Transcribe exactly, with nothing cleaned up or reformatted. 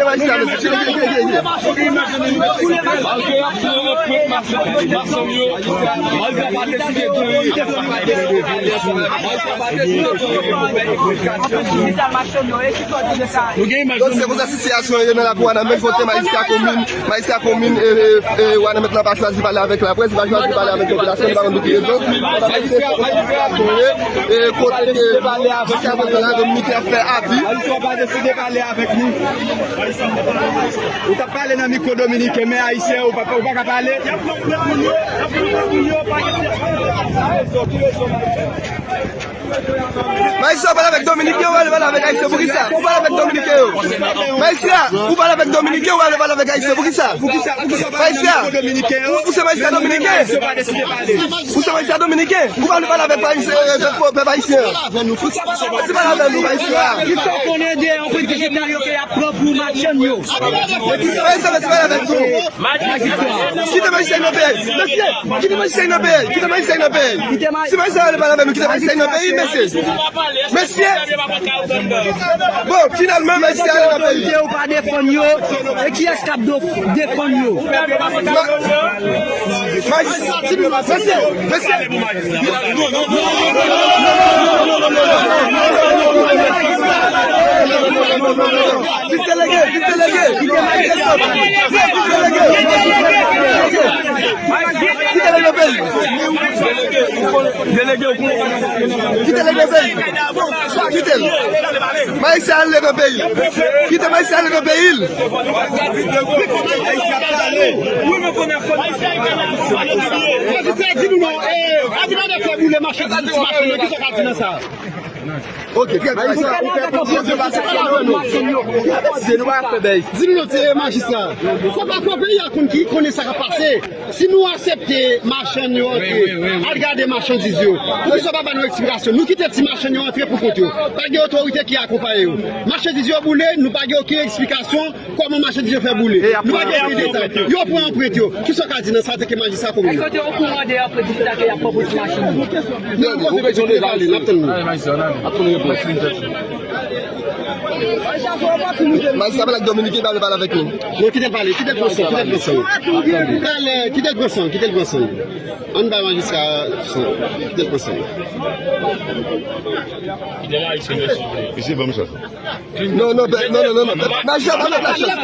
Malfektè ap fè yon anprank machann yo. Malfektè pa deside touye. Malfektè pa deside touye. Nou gen imaj yo. Donk, se konsa sitiyasyon an ye nan lakou Wanament, kote majistra komin, majistra komin, e, e, e, Wanament lan pa chwazi pale avèk laprès, li pa chwazi pale avèk popilasyon, li pa konn pou ki rezon. Majistra, majistra, e, kote, e, jiska prezan la, Dominik ap fè abi. Majistra pa deside pale avèk nou. Ou t ap pale nan mikwo dominiken, men ayisyen, ou pa, ou pa ka pale. Majistra, ou pale avèk dominiken, ou ale pale avèk ayisyen, poukisa? Ou pale avèk dominiken yo. Majistra, ou pale avèk dominiken, ou ale pale avèk ayisyen, poukisa? Majistra, ou, ou se majistra dominiken? Ou se majistra dominiken? Ou pa vle pale avèk pèp ayisyen? Ou pa vle pale avèk nou, majistra? Kisa w konnen de anprent dijital yo ke y ap pran pou machann yo? Majistra, ou se pale avèk nou. Kite majistra nan peyi. Mesye, kite majistra nan peyi. Kite majistra nan peyi. Si majistra vle pale avèk nou, kite majistra nan peyi, mesye. Mesye. Bon, finalman, mesye ale nan peyi. Otorite yo pa defann yo. E kiyès k ap do-, defann yo? Mesye, mesye. Vis delege, vis delege. Vis delege. Vis delege. Kite l nan peyi. Delege, ou konnen. Kite l nan peyi. Kite l. Majistra ale nan peyi. Kite majistra ale nan peyi l. Majistra, di nou non, eh, abitante fè boule machann, ti machann yo, kisa w ka di nan sa? Ok, trè byen. Majistra, ou fè pwopozisyon pa sa, nou pa fè bèy. Di nou non, ti majistra. Fò pa fò peyi a konn ki konnen sa k ap pase. Si nou aksepte machann yo antre, al gade machandiz yo. Poukisa w pa ba nou eksplikasyon? Nou kite ti machann yo antre pou kont yo. Pa gen otorite ki akonpaye yo. Machandiz yo boule, nou pa gen okenn eksplikasyon kòman machandiz yo fè boule. Nou pa gen okenn detay. Yo pran anprent yo. Kisa w ka di nan sa antanke majistra komin nan? Èske w te okouran de anprent dijital ke y ap pran pou ti machann yo? Nou, nou, nou, nou, n ap tann nou. N ap tann repons. Majistra pale ak Dominiken, pa vle pale avèk nou. Non, kite l pale, kite l pran san, kite l pran san. Talè, kite l pran san, kite l pran san. Ann bay majistra san, kite l pran san. Kite la, mesye, mesye. Mesye, ban m sa. Non, non, non, non, non, non. Majistra pa mèt la chans.